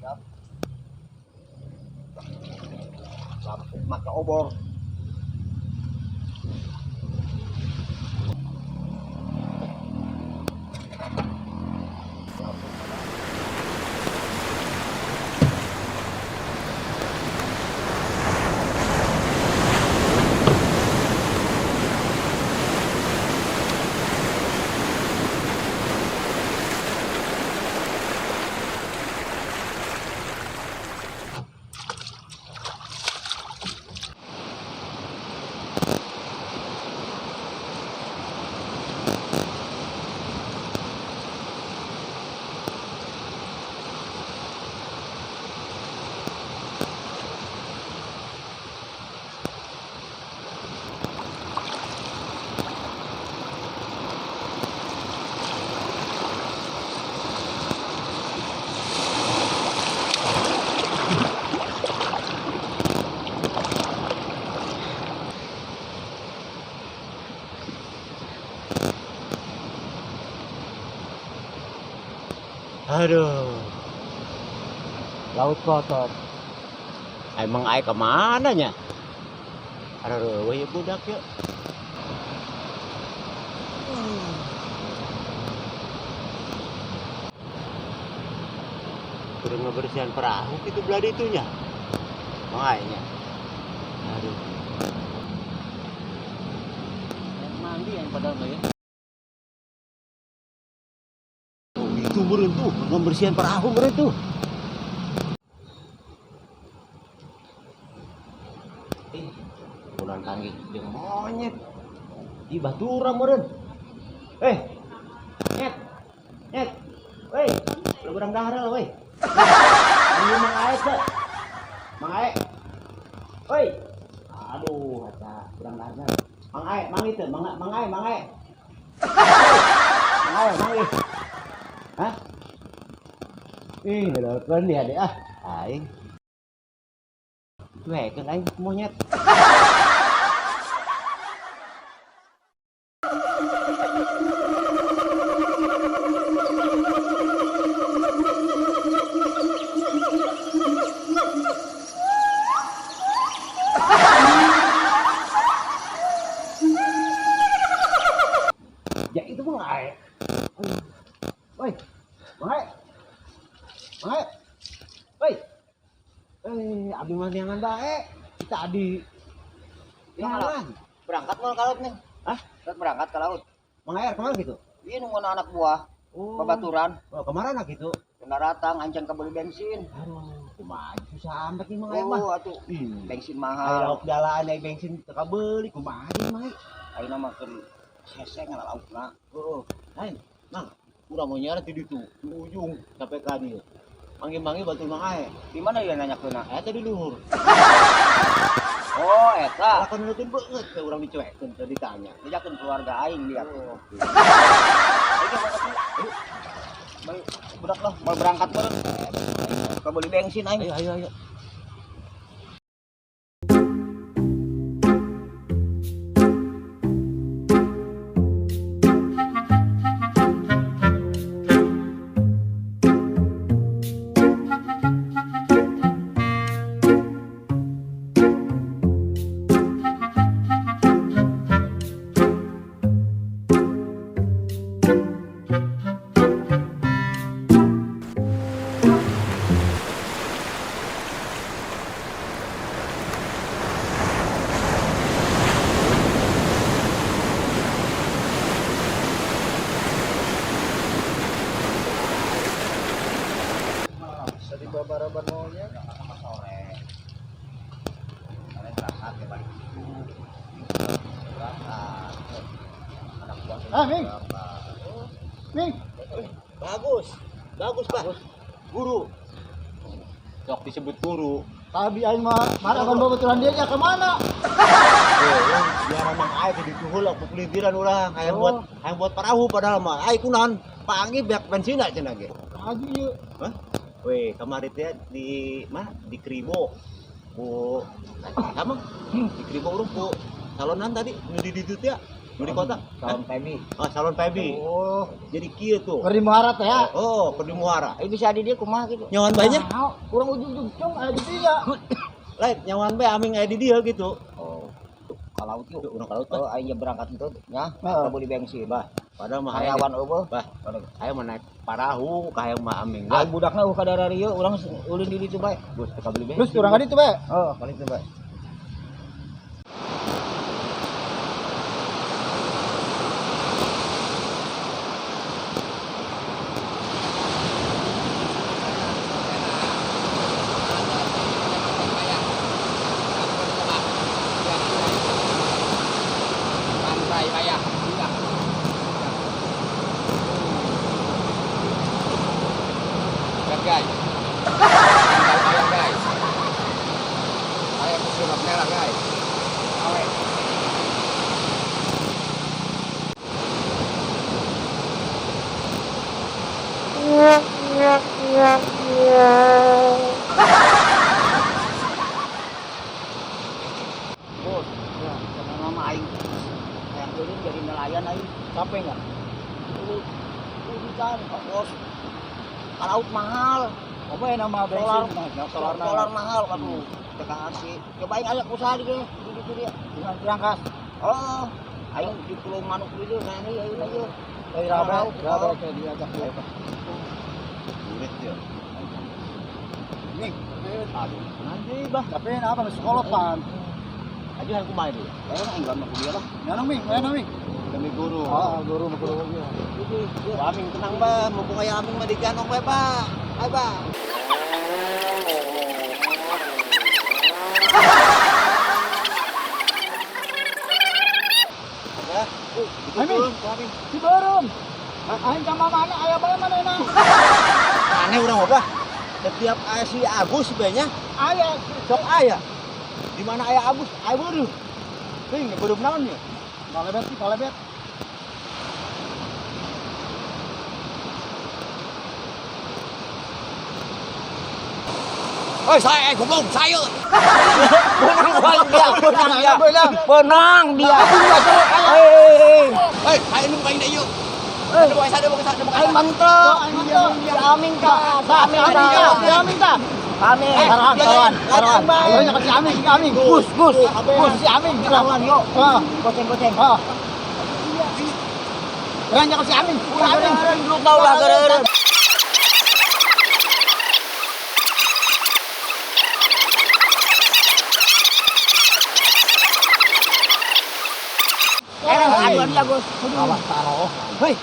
Siap. Lampu maka obor. Aduh. Laut kotor. Emang air kemana nya? Aduh, weh budak ya. Kurang ngebersihan perahu gitu belah itunya. Makanya. Aduh. Mandi yang padahal mah ya. Oh, itu meureun tuh, ngebersihan perahu meureun tuh. Ih, pulang kangge jeung monyet. Ih, batura meureun. Eh. Nyet. Nyet. Woi, lu berang dahar lah, woi. Ini Mang Ae, Pak. Mang Ae. Woi. Aduh, aca berang daharnya. Mang Ae, mang itu, Mang Mang Ae, Mang Ae. Mang Ae, mang ih. Hah? Ih, belokeun dia deh ah. Aing. Cuekeun aing monyet. Ya itu Mang Ae. Woi. Mang Ae. Mang Ae. Woi. Eh, abi mah neangan bae. Tadi. Jalan. Berangkat mau ke laut nih. Hah? Berangkat ke laut. Mang Ae kemana gitu? Iya nunggu anak buah. Oh. Babaturan. Oh, kemana gitu? Kena datang ancan kebeli bensin. Aduh, kumaha susah amat nih Mang Ae mah. Oh, atuh. Bensin mahal. Ayo jalan naik bensin teu kabeuli kumaha deui Mang Ae? Ayeuna mah keur hese ngalaukna. Heeh. Lain, Mang. Urang mau nyarat di ditu, di ujung sampai ka dieu. Manggil-manggil batu Mang Ae. Di mana dia nanya keuna? Eta di luhur. Oh, eta. Lakon nutup banget ke urang dicuekeun teu ditanya. Dijakeun keluarga aing dia. Oh. Ayo ayo. Baik, budak lah, mau berangkat meureun. Kabeli bensin aing. Ayo ayo ayo. Tadi babaraban maunya sama sore. Sore berangkat ya balik situ. Berangkat. Anak buah. Ah, Ming. Ming. Bagus. Bagus, Pak. Guru. Sok disebut guru. Tadi aing mah mana kan babaturan dia nya ke mana? Eh, biar Mang Ae di ditu heula pupulintiran urang hayang buat hayang buat parahu padahal mah aing kunaon panggih beak bensin cenah ge. Haji ieu. Hah? Weh, kemarin teh di mana? Di Kribo. Ku sama di Kribo urang ku salonan tadi nu di ditu teh. Nu di kota? Salon Pebi. Ah, salon Pebi. Oh, jadi kieu tuh. Keur di Muara teh ya. Oh, keur di Muara. Ini bisa di dia kumaha gitu. Nyawan banyak? Kurang ujung-ujung cung aya di dieu. Lain nyawan bae aming aya di dieu gitu. Oh. Ka laut yuk. Urang ka laut. Oh, aing berangkat itu nya, Heeh. beli bensin. Bah, padahal mah karyawan eueuh. Bah, hayang mah naik parahu ka hayang mah aming. Aing budakna eueuh ka daerah ieu, urang ulin di ditu bae. Geus teu kabeli bensin. Terus urang ka ditu bae. Heeh, ka ditu bae. Bos, ya, sama aing. Hayang ulin jadi nelayan aing. Capek enggak? Urusan, bos. Ka laut mahal. Apa ya nama bensin? Solar, solar mahal, aduh. Teka sih. Cobain aja usaha di di ditu dia. Dengan berangkas. Oh, aing di Pulau Manuk itu nah ini aing aja. Dari rabe, rabe kayak diajak dia. Duit dia. Nih, Aduh, nanti bah. tapi apa masih kolopan. Aja harus kumaha dia. Aing aing mah dia lah. Nyana ming, nyana ming. Demi guru. Oh, guru mah guru. Wah, aming tenang bah, mumpung aya aming mah diganong bae, Pak. Ayo, Pak. Ya, Aming. Si Beureum. Aing ka mana aya bae manehna. Aneh urang mah, Bah. Setiap aya si Agus bae nya, Aya sok aya. Di mana aya Agus, aya beureum. Ting, beureum naon nya? Kalebet sih, kalebet. Oi, saya goblok, saya. Menang dia, menang dia. Menang. Menang dia. Hei, Hei, saya nu kain deui yuk. hei. Ada Aing mantep. Aing mantep. Si Aming ka, si Aming Si Aming ka. ka, si Aming ka. Aming. Taruhan, taruhan, taruhan. Ayo ke si Aming, si Aming. Gus, Gus. Gus, si Aming. Taruhan yuk. Heeh. Goceng-goceng. Heeh. Berani ke si Aming, si Aming. Lu tau lah gara-gara. Aduan dia, Gus. Awas taruh. Hei,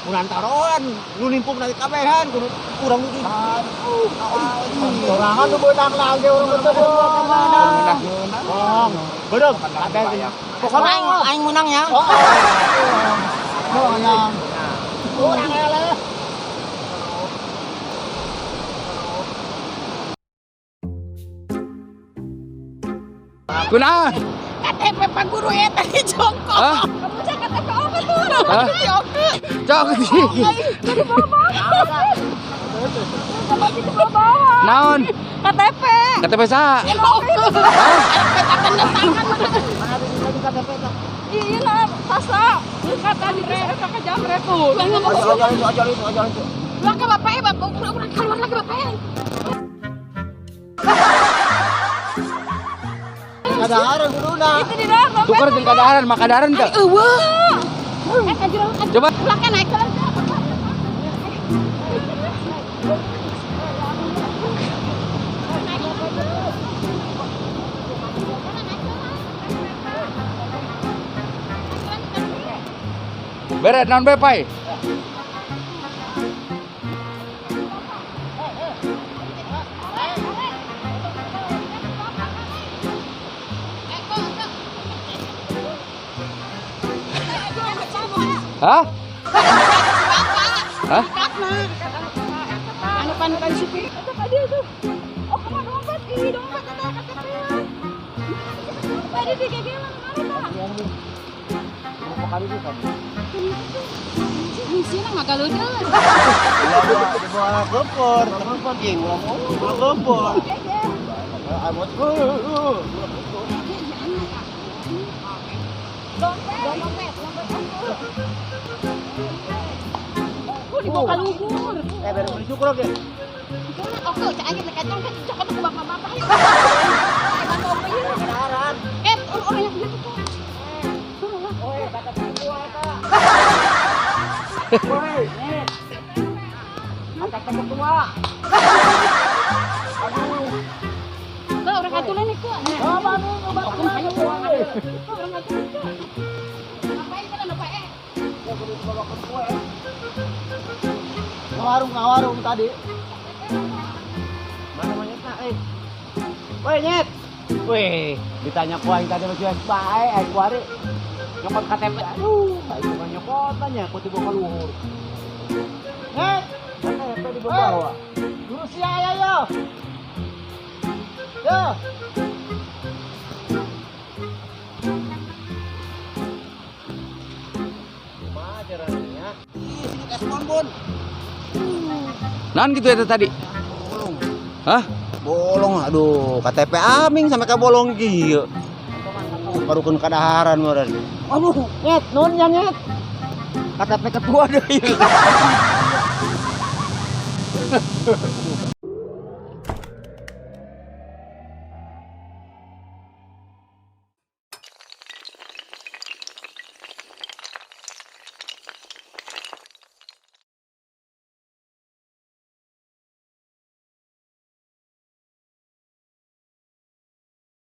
kurang taruhan. Lu nimpung dari kabehan, kudu kurang lucu. Sorangan nu beunang lagi urang teu Menang. Beureum. Pokoknya aing aing menang ya. Oh. Oh, yang. Urang eleh. Kunaon? KTP Pak Guru eta di jongkok. Hah? Kamu cek KTP oke tuh. Hah? Di oke. Cok sih. Jadi bawa-bawa. Sama gitu bawa-bawa. Naon? KTP. KTP saha? Oke. Tanda tangan. Iya lah, tasna. Kata di kakak jamret tuh. Lah ngomong Aja itu, aja itu, aja itu. Lah ke bapaknya, bapak udah keluar lagi bapaknya. Kadaharan kuduna. Itu di dalam dompet. Tuker jeung kadaharan, makadaran teu? Eueuh. Eh, kajuran. Coba. Ulahnya naik ke Beret naon bae, Pai? Hah? Hah? Anu panutan supir. Itu tadi itu. Oh, kemana dompet? Ih, dompet ada KTP. Tadi di GG mana mana, Pak? Berapa kali itu tadi? Sini nggak galudeun. Bawa gopor, penting, bawa gopor. Dompet, dompet, dompet. Oh, dibawa ka luhur. Eh, baru beli syukur oke. Oke, cak aing nek kacang kan cak ku bapak-bapak. Ayo. Bantu oke ieu. Kadaharan. Eh, orang yang punya tuh. Turun lah. Woi, kata ketua eta. Woi, nyet. Kata ketua. Aduh. Ke orang aturan nih ke. Oh, mana obat Oke, ayo. Ke orang aturan ke. Ngapain kan apa eh? Ya kudu dibawa ke kue. Warung, warung tadi. Mana monyetna eh? Woi, nyet. Wih, ditanya ku aing tadi mah cuek bae, aing kuari nyokot KTP. Aduh, aing mah nyokotan nya ku tiba ka luhur. Nyet, KTP dibawa. guru sia ya yo. Yo. Kumaha caranya? Ih, sini es bonbon. Naon gitu eta tadi? Bolong. Hah? Bolong, aduh, KTP aming sampai ke bolong kieu. Barukeun kadaharan meureun. Aduh, nyet, nun ya nyet. KTP ketua deui.